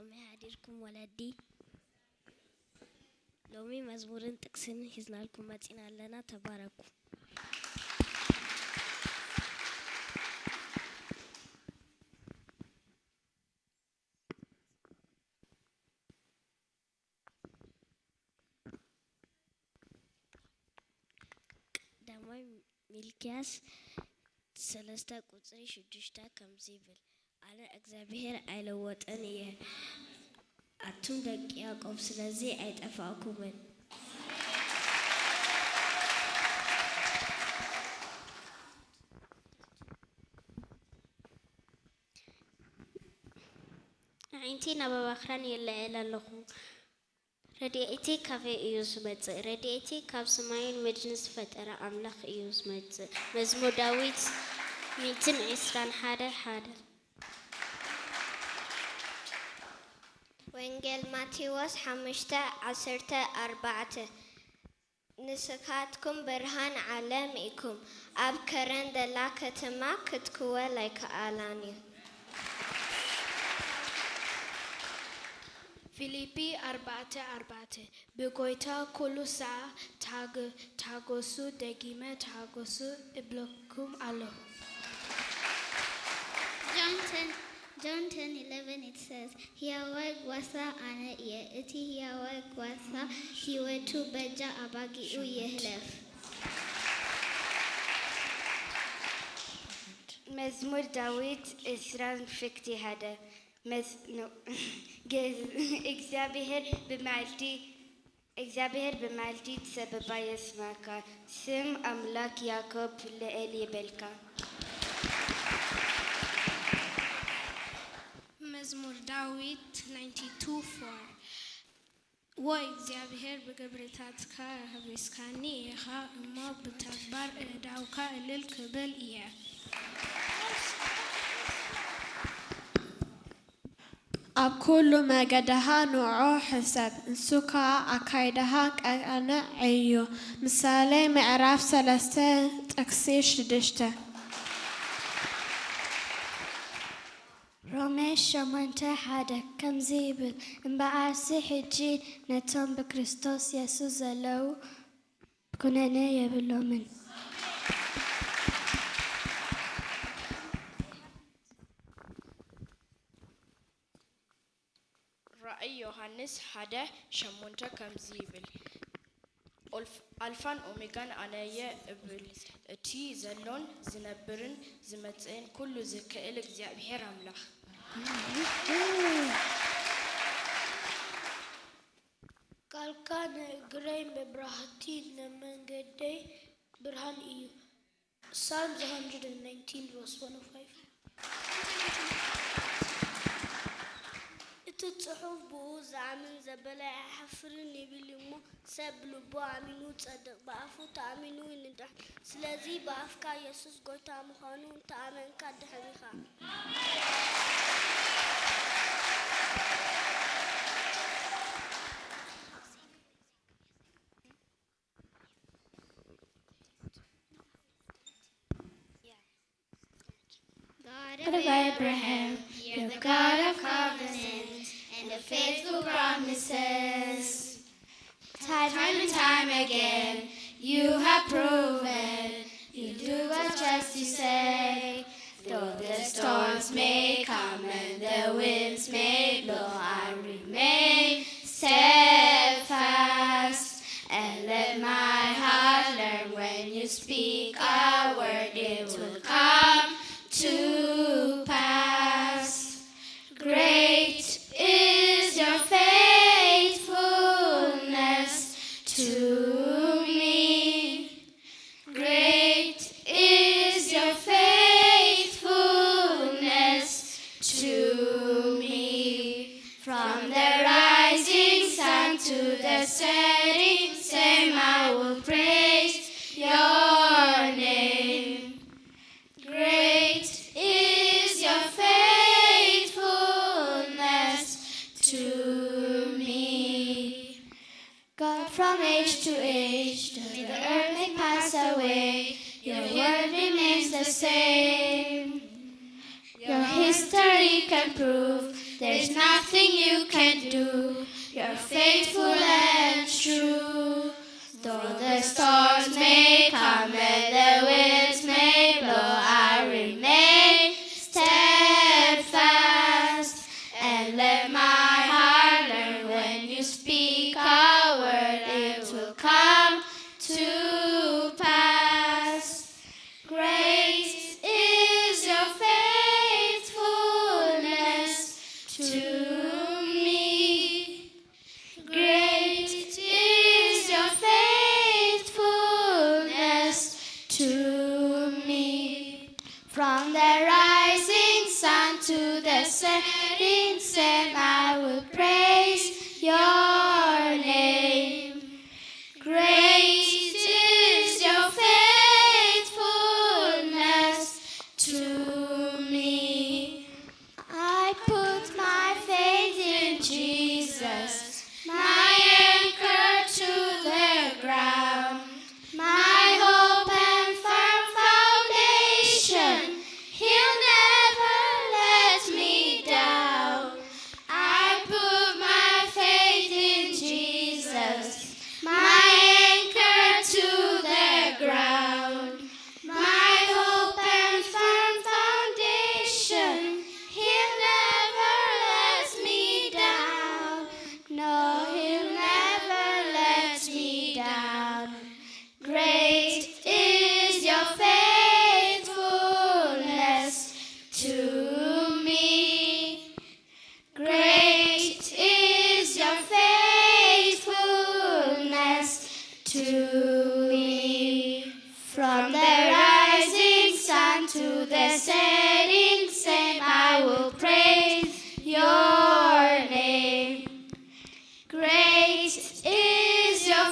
ከመይ ሓዲርኩም ወለዲ? ሎሚ መዝሙርን ጥቅስን ሒዝናልኩም መጺና ኣለና። ተባረኩ። ቀዳማይ ሚልክያስ ሰለስተ ቁጽሪ ሽዱሽተ ከምዚ ይብል፣ ኣነ እግዚኣብሄር ኣይለወጥን እየ፣ ኣቱም ደቂ ያዕቆብ ስለዚ ኣይጠፋእኩምን። ኣዒንቲ ናብ ኣባኽራን የለዓዕል ኣለኹ። ረድኤተይ ካበይ እዩ ዝመጽእ? ረድኤተይ ካብ ሰማይን ምድርን ዝፈጠረ ኣምላኽ እዩ ዝመጽእ። መዝሙር ዳዊት ሚእትን ዕስራን ሓደ ሓደ። ወንጌል ማቴዎስ ሓሙሽተ ዓሰርተ ኣርባዕተ። ንስኻትኩም ብርሃን ዓለም ኢኩም። ኣብ ከረን ዘላ ከተማ ክትክወል ኣይከኣላን እዩ። ፊልጲ ኣርባዕተ ኣርባዕተ። ብጎይታ ኩሉ ሰዓት ታግ-፣ ታገሱ፣ ደጊመ ታገሱ እብለኩም ኣለኹ። John ten, John ten eleven, it says, ህያዋይ ጓሳ ኣነ እየ፣ እቲ ህያዋይ ጓሳ ህይወቱ በጃ ኣባጊኡ የህልፍ። መዝሙር ዳዊት ዕስራን ፍክቲ ሓደ። መዝ-፣ ኖ፣ ግእዝ፣ እግዚኣብሔር ብመዓልቲ፣ እግዚኣብሔር ብመዓልቲ ትሰብባ የስማካ፣ ስም ኣምላክ ያኮብ ልዕል ይበልካ። መዝሙር ዳዊት ናይንቲ ቱ ፎር። ዎ እግዚኣብሔር፣ ብግብርታትካ ኣህቢስካኒ ኢኻ እሞ፣ ብተግባር ኣእዳውካ እልል ክብል እየ። ኣብ ኩሉ መገድኻ ንዑ ሕሰብ፣ ንሱ ከኣ ኣካይዳኻ ቀንዕ እዩ። ምሳሌ ምዕራፍ ሰለስተ ጥቅሲ ሽዱሽተ። ሮሜ ሸሞንተ ሓደ ከምዚ ይብል፣ እምበኣርሲ ሕጂ ነቶም ብክርስቶስ የሱስ ዘለዉ ኩነኔ የብሎምን። ራእይ ዮሃንስ ሓደ ሸሞንተ ከምዚ ይብል፣ ኦልፍ-፣ ኣልፋን ኦሜጋን ኣነ እየ እብል፣ እቲ ዘሎን ዝነብርን ዝመጽእን ኩሉ ዝኽእል እግዚኣብሔር ኣምላኽ። ቃልካ ንእግረይ መብራህቲ፣ ንመንገደይ ብርሃን እዩ። Psalms one hundred nineteen, verse one oh five. እቲ ጽሑፍ፣ ብኡ ዝኣምን ዘበለ ኣይሓፍርን ይብል እሞ፣ ሰብ ብልቡ ኣሚኑ ይጸድቕ፣ ብኣፉ ተኣሚኑ ይንድሕ። ስለዚ ብኣፍካ የሱስ ጐይታ ምዃኑ እንተኣመንካ ድሕን ኢኻ። God of Abraham, you're the God of covenants and the faithful promises. Time and time again, you have proven you do what just you say. Though the storms may come and the winds may blow, I remain steadfast. And let my heart learn, when you speak a word, it will come to pass. Great is your faithfulness to me. Great is your faithfulness to me. From the rising sun to the setting same, I will praise your name. Great is your faithfulness to me. God, from age to age, though the earth may pass away, your word remains the same. Your history can prove There's nothing you can do. You're faithful and true. Though the storms may come and the winds may blow, I remain steadfast. And let my heart learn, when you speak a word, it will come to pass. Great is your faithfulness to me. Great is your faithfulness to me. From the rising sun to the setting same, I will praise your name. Great is your faithfulness to me. I put my faith in Jesus, my anchor to the ground, my hope and firm foundation. He'll never let me down. I put my faith in Jesus, my anchor to the ground, my hope and firm foundation. He'll never let me down. No, he'll never let me down. Great is your faithfulness to me. Great is your faithfulness to me. From the rising sun to the setting same, I will praise your name. Great is your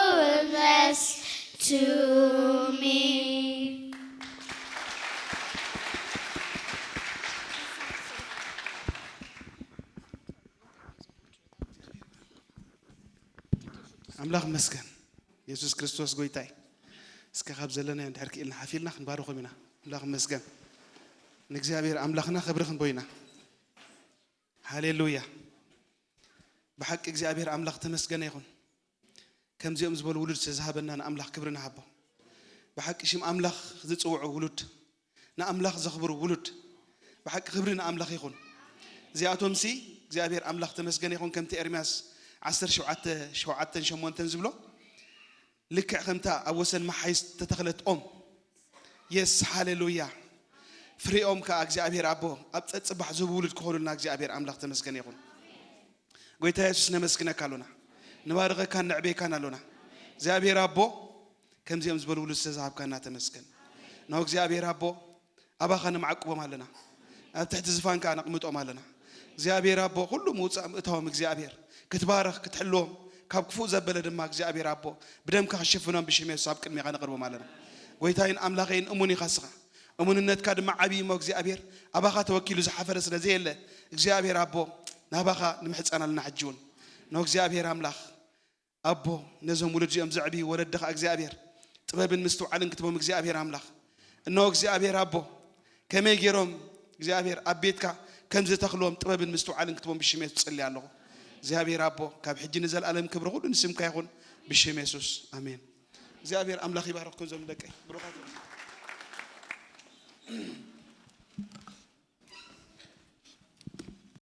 faithfulness to me. ኣምላኽ ይመስገን። የሱስ ክርስቶስ ጎይታይ። እስከ ካብ ዘለናዮ እንድሕር ክኢልና ሓፊልና ክንባርኾም ኢና። ኣምላኽ ይመስገን። ንእግዚኣብሔር ኣምላኽና ክብሪ ክንቦ ኢና። ሃሌሉያ። ብሓቂ እግዚኣብሔር ኣምላኽ ተመስገነ ይኹን። ከምዚኦም ዝበሉ ውሉድ ዝተዝሃበና ንኣምላኽ ክብሪ ንሃቦ። ብሓቂ ሽም ኣምላኽ ዝጽውዑ ውሉድ፣ ንኣምላኽ ዘኽብሩ ውሉድ፣ ብሓቂ ክብሪ ንኣምላኽ ይኹን። እዚኣቶምሲ እግዚኣብሔር ኣምላኽ ተመስገነ ይኹን። ከምቲ ኤርምያስ ዓሰርተ ሸውዓተ ሸውዓተን ሸሞንተን ዝብሎ፣ ልክዕ ከምታ ኣብ ወሰን መሓይሽ ዝተተኽለት ኦም፣ የስ ሃሌሉያ፣ ፍሬኦም ከኣ እግዚኣብሔር ኣቦ ኣብ ጸጽባሕ ዝህቡ ውሉድ ክኾኑልና እግዚኣብሔር ኣምላኽ ተመስገነ ይኹን። ጎይታ የሱስ ነመስግነካ ኣሎና፣ ንባርኸካን ነዕቤካን ኣሎና። እግዚኣብሔር ኣቦ ከምዚኦም ዝበሉ ውሉድ ዝተዛሃብካና ተመስገን። እነሆ እግዚኣብሔር ኣቦ ኣባኻ ነማዕቁቦም ኣለና፣ ኣብ ትሕቲ ዝፋንካ ነቕምጦም ኣለና። እግዚኣብሔር ኣቦ ኩሉ ምውጻእ ምእታዎም እግዚኣብሔር ክትባረኽ ክትሕልዎም ካብ ክፉእ ዘበለ ድማ እግዚኣብሔር ኣቦ ብደምካ ክሽፍኖም ብሽም የሱስ ኣብ ቅድሜኻ ነቕርቦም ኣለና። ጎይታይን ኣምላኸይን እሙን ኢኻ እስኻ፣ እሙንነትካ ድማ ዓብዪ እሞ እግዚኣብሔር ኣባኻ ተወኪሉ ዝሓፈረ ስለ ዘየለ እግዚኣብሔር ኣቦ ናባኻ ንምሕጸን ኣለና። ሕጂ እውን እነሆ እግዚኣብሔር ኣምላኽ ኣቦ ነዞም ውሉድ እዚኦም ዘዕብዩ ወለድኻ እግዚኣብሔር ጥበብን ምስትውዓልን ክትቦም እግዚኣብሔር ኣምላኽ እነሆ እግዚኣብሔር ኣቦ ከመይ ገይሮም እግዚኣብሔር ኣብ ቤትካ ከም ዝተኽልዎም ጥበብን ምስትውዓልን ክትቦም ብሽም የሱስ ጽልይ ኣለኹ። እግዚኣብሔር ኣቦ ካብ ሕጂ ንዘለኣለም ክብሪ ኩሉ ንስምካ ይኹን ብሽም የሱስ ኣሜን። እግዚኣብሔር ኣምላኽ ይባረኽኩም ዞም ደቀይ ብሩኻት እዮም።